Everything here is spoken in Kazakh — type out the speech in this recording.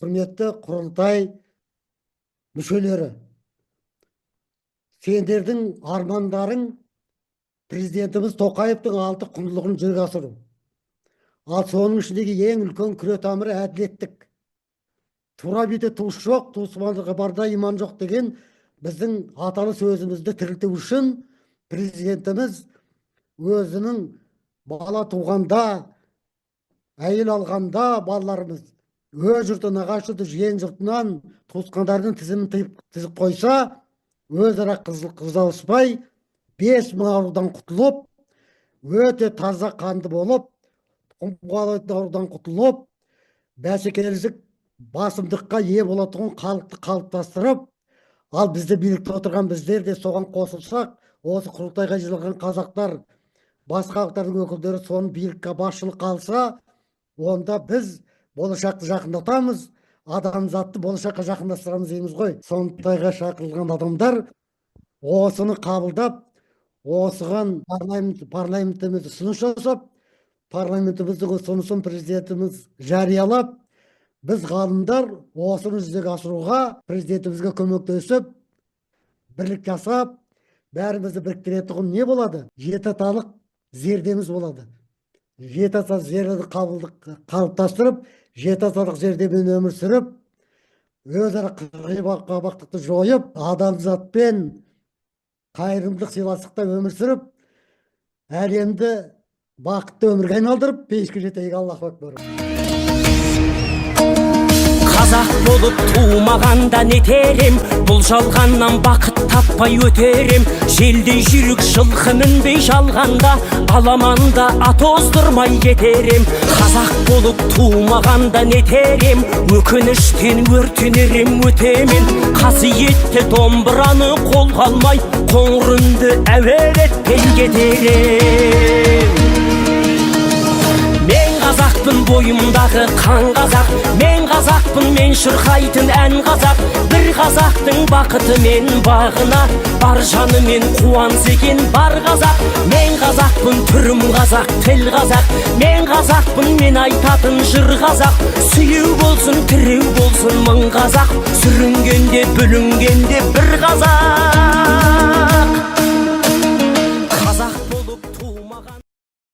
Құрметті құрылтай мүшелері, сендердің армандарың президентіміз Тоқаевтың алты құндылығын жүзеге асыру. Ал соның ішіндегі ең үлкен күре тамыры — әділеттік. Тура биде туыс жоқ, туысқандығы барда иман жоқ деген біздің аталы сөзімізді тірілту үшін президентіміз өзінің бала туғанда, әйел алғанда балаларымыз өз жұрты, нағашы жұрты, жиен жұртынан туысқандарының тізімін тізіп қойса, өзара қызалыспай, 5000 аурудан құтылып, өте таза қанды болып, тұқым қуалайтын аурудан құтылып, бәсекелестік басымдыққа ие болатұғын халықты қалыптастырып, ал бізде билікте отырған біздер де соған қосылсақ, осы құрылтайға жиналған қазақтар, басқа халықтардың өкілдері соны билікке, басшылыққа алса, онда біз болашақты жақындатамыз, адамзатты болашаққа жақындастырамыз дейміз ғой. Сондайға шақырылған адамдар осыны қабылдап, осыған парламентіміз ұсыныс жасап, парламентіміздің ұсынысын президентіміз жариялап, біз, ғалымдар, осыны жүзеге асыруға президентімізге көмектесіп, бірлік жасап, бәрімізді біріктіретұғын не болады? Жеті аталық зердеміз болады. Жеті ата зердені қалыптастырып, жеті аталық зердемен өмір сүріп, өзара қырғи қабақтықты жойып, адамзатпен қайырымдылық, сыйластықта өмір сүріп, әлемді бақытты өмірге айналдырып, бейішке жетейік. Аллаху акбар! Қазақ болып тумағанда нетер ем, бұл жалғаннан бақыт таппай өтер ем. Желдей жүйрік жылқы мінбей жалғанда, аламанда ат оздырмай кетер ем. Қазақ болып тумағанда нетер ем, өкініштен өртенер ем өтемен. Қасиетті домбыраны қолға алмай, қоңыр үнді әуелетпей кетер ем. Мен қазақпын, бойымдағы қан қазақ. Мен қазақпын, мен шырқайтын ән қазақ. Бір қазақтың бақыты мен бағына бар жанымен қуанса екен бар қазақ. Мен қазақпын, түрім қазақ, тіл қазақ. Мен қазақпын, мен айтатын жыр қазақ. Сүйеу болсын, тіреу болсын мың қазақ, сүрінгенде, бүлінгенде бір қазақ.